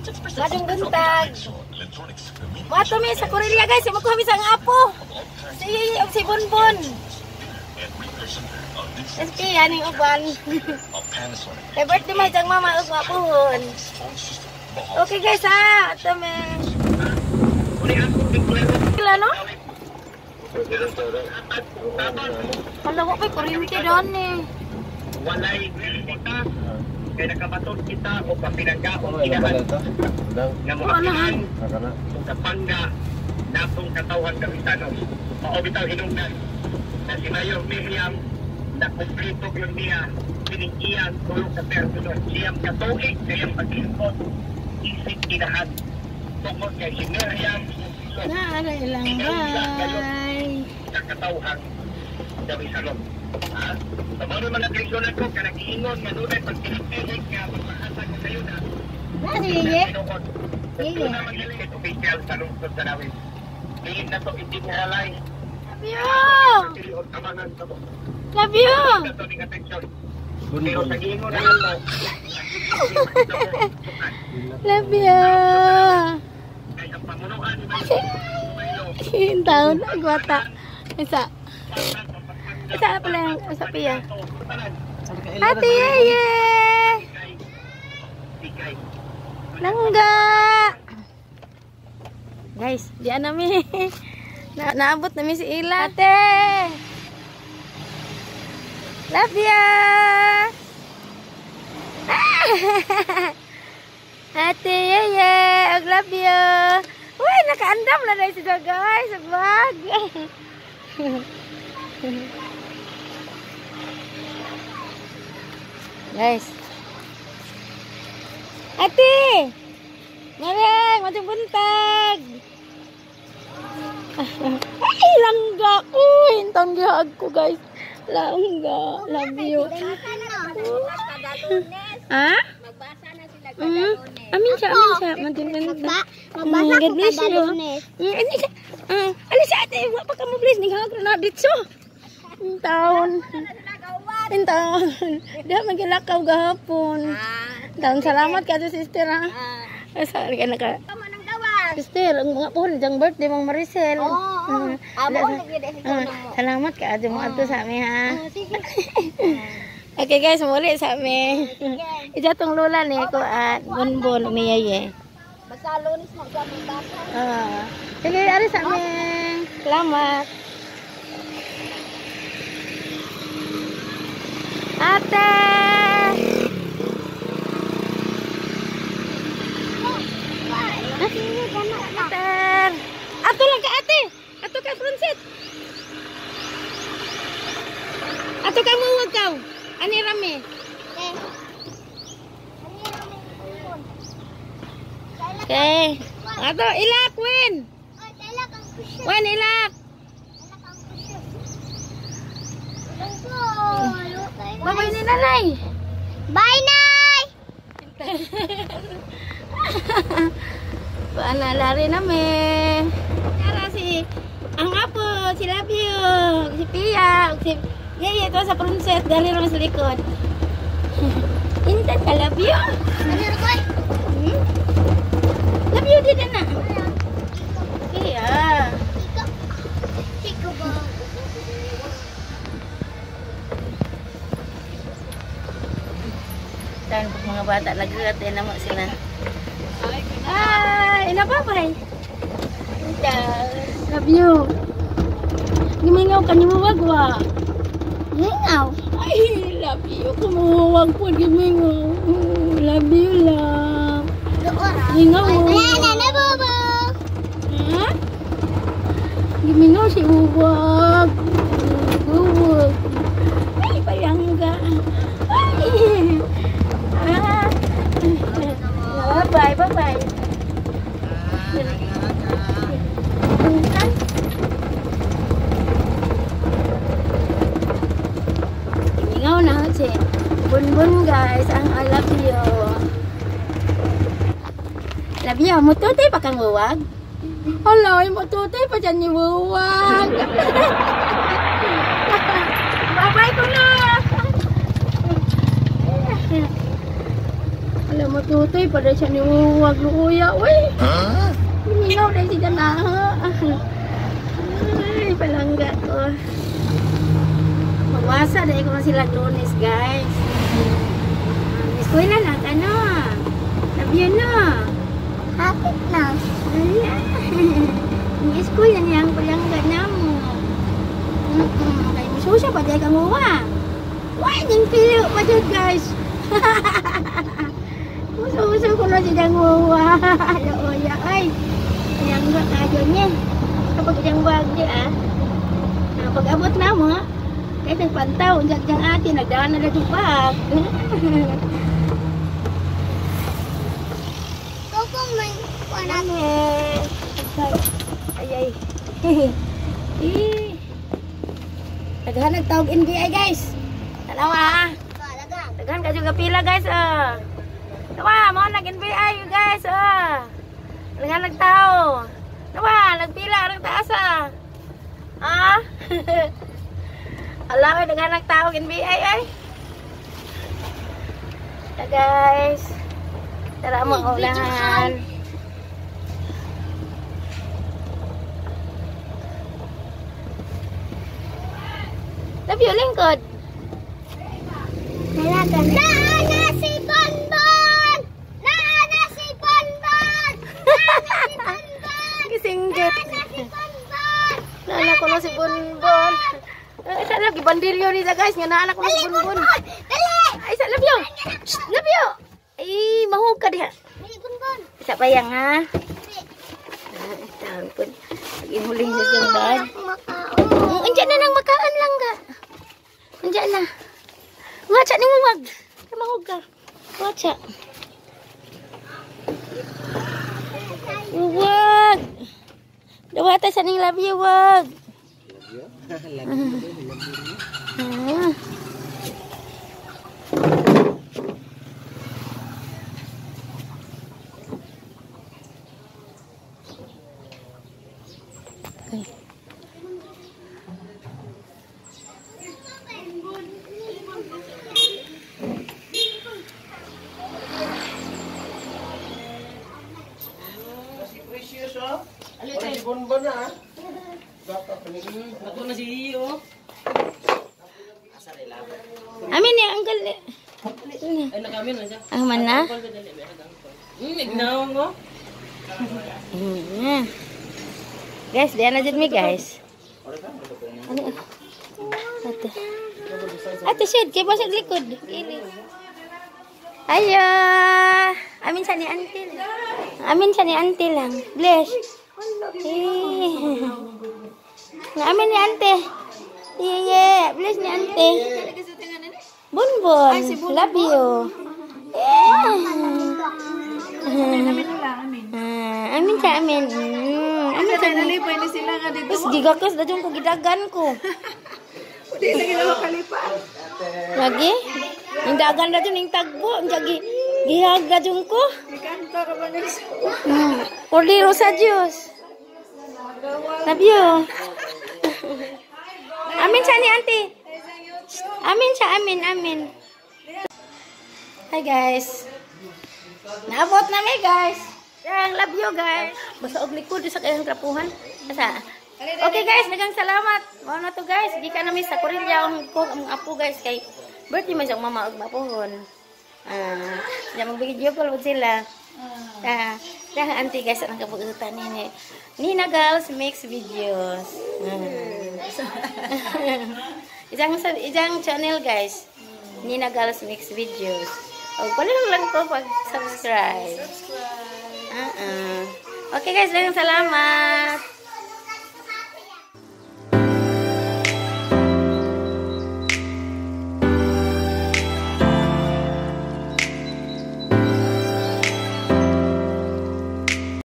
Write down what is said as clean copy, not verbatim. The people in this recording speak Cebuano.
Maayong buntag. Moadto mi sa Korelia, guys, mo mi sa ang apo. Si Yeye ug si Bonbon. SP aning uban. Kay birthday man siyang mama ug apuhon. Okay guys ha, ato mi. Kila no? Hala, wa pa'y kuryente doon eh. Walay kita kay nakabaton kita o kapinagaon inahan nga moapihan sa pangga natong katawhan Kapisanos. Mao bitaw hinungdan na si Mayor Miriam na kumpleto gyud niya kining iyang tulo ka personas, siyam ka tuig kayang paglingkod isip inahan tungod kay si Miriam Naara ilang bay. Sa katawhan Kapisanos. Ha? Sa mga mga kaigsunan ko, kanang giingon nga dunay pagpihig nga magpaasa ko kayo na. Na si Yeye? Yeye. Doon naman elected official sa lungsod sa Dawit. Dili na to i-generalize. Love you! Love you! Pero sa giingon na lang mo. Love you! Ang taon, ang gwata. Isa. Isa pala yung isa piya. Ate Yeye! Langga! Guys, diyan nami. Naabot nami si Ila. Ate! Love ya! Ate Yeye! Og love you! Uy, nakaandam na dahil sila guys. Bag! Guys. Ate! Mareng, maayong buntag. Ay, langga ko. Intang gihag ko, guys. Langga. Love you. Ha? Magbasa na sila Amin siya, amin siya. Maayong buntag. Magbasa God ko bless kada you. Lunes. Ano siya? Ano siya, ate? Wa pa ka mo bless. Ninghag na dito. Ang taon. Ang taon. Diha magilakaw gahapon. Taon, salamat ka sister ha. Sa ka naka. Tama ng gawas. Sister, ang mga pohon diyang birthday mong Maricel. Oo. Amo lagi dahil mo. Salamat ka adyo mo adto sa amin ha. Sige. Okay guys, muli sa amin. Ija tong lola ni ko at Bonbon umiyaye. Basta Lunes mo sa magbasa. Sige, ari sa amin. Salamat. Ate! Ate! Ato lang ka ate! Ato ka front seat! Ato ka muwag ka! Ani rami? Okay. Ato, ilak, Wen! Wen, ilak! Bye-bye ni nanay! Bye, Nay! Paano, lari namin. Tara si ang apo, si Love You, si Pia, si Yeye, ito sa princess, dali naman sa likod. Intan ka, Love You. Hmm? Love you, dito na. Pia. Tan mga bata lagi at na mo sila. Ay, inababay. Love you. Gimingaw ka ni muwag wa. Mingaw. Ay, love you. Kumuwag po gimingaw. Love you, love. Mingaw. Wala na, bobo. Ha? Gimingaw si uwag. Uwag. Ay, payangga. Ay. Ah. Bye-bye, bye-bye. Gimingaw na si Bunbun guys, ang I love you. Love you, mututay pa kang uwag? Hala, mututay pa dyan ni uwag. Bye-bye ko na. Alam mo, tutoy, para siya ni Uwag luya, uy. Huh? Mingaw na siya na. Ay, palangga ko. Magwasa dahil ko sila Lunes, guys. Eskwela na, ano? Love you na. Hapit na. Ala. Ang eskwela niya ang palangga na mo. Kaya mususa pa dahil kang uwa. Why, ding pilo pa dyan, guys. Mususa ko na siya uwa. Luya, ay. Palangga kayo niya. Kapag siyang bag niya, ah. Pag abot na mo, kahit nagpantaw, unjag diyang ate, nagdaan na lang bag. Koko man, wala. Ay, ay. Eh. Daghan nagtawag NBI, guys. Tanawa, ah. Daghan ka juga pila, guys, ah. Tawa, mao nag NBI, guys, ah. Daghan nagtao. Tawa, nagpila ang taas, ah. Ah. Ala, ay daghan nagtawag NBI ay. Ta guys. Tara mo ulahan. Love you, lingkod. Naana si Bonbon! Naana si Bonbon! Naana si Bonbon! Gisinggit. Naana si Bonbon! Naana ko na si Bonbon. Ay, sa lagi bandilyo ni sa guys nga naana ko na si Bonbon. Dali! Ay, sa love you. Shh, love you. Ay, mahug ka diha. Dali, Bonbon! Isa pa yang ha. Taon po. Imuling na siyang bag. Unja na nang makaan lang ga. Unja na. Wacha ni mo wag. Mahug ka. Wacha. Wag. Dawata sa ning love you wag. Ah. Okay. Si Precious, oh. Wala si Bonbon na, ah. Ako na si Iyo. Amin ya, uncle. Ay, nakamin na siya. Ah, man na. Ignaw mo. Guys, diyan na jud mi, guys. Ano? Ate. Ate, shit, kay basag likod. Ayo. Amin sa ni auntie. Amin sa ni auntie lang. Bless. Eh. Amin ni auntie. Yeah, yeah. Bless ni auntie. Bonbon. Love you. Yeah. Amin sa amin. Amin sa amin. Pwede sila nga dito. Tapos gigakas na ko gidagan ko. Hindi na ginawa kalipa. Lagi? Yung dagan na dyan, yung tagbo. Yung gihag na dyan ko. Ikanto ka ba nila? Kordero sa Diyos. Love you. Amin siya ni auntie. Amin siya, amin, amin. Hi guys. Naabot na mi guys. Yang love you guys. Basta og likod sa kayong trapuhan. Asa? Okay guys, daghang salamat. Mao na to guys. Gikan nami sa Korea ang ko ang apo guys kay birthday man sa mama ug mapuhon. Ah, mag-video call ug sila. Ah, dahil auntie guys ang kabuutan nini. Nina Girls makes videos. Isang channel guys. Nina Girls makes videos. O pala lang ko pag subscribe. Okay guys, daghang salamat.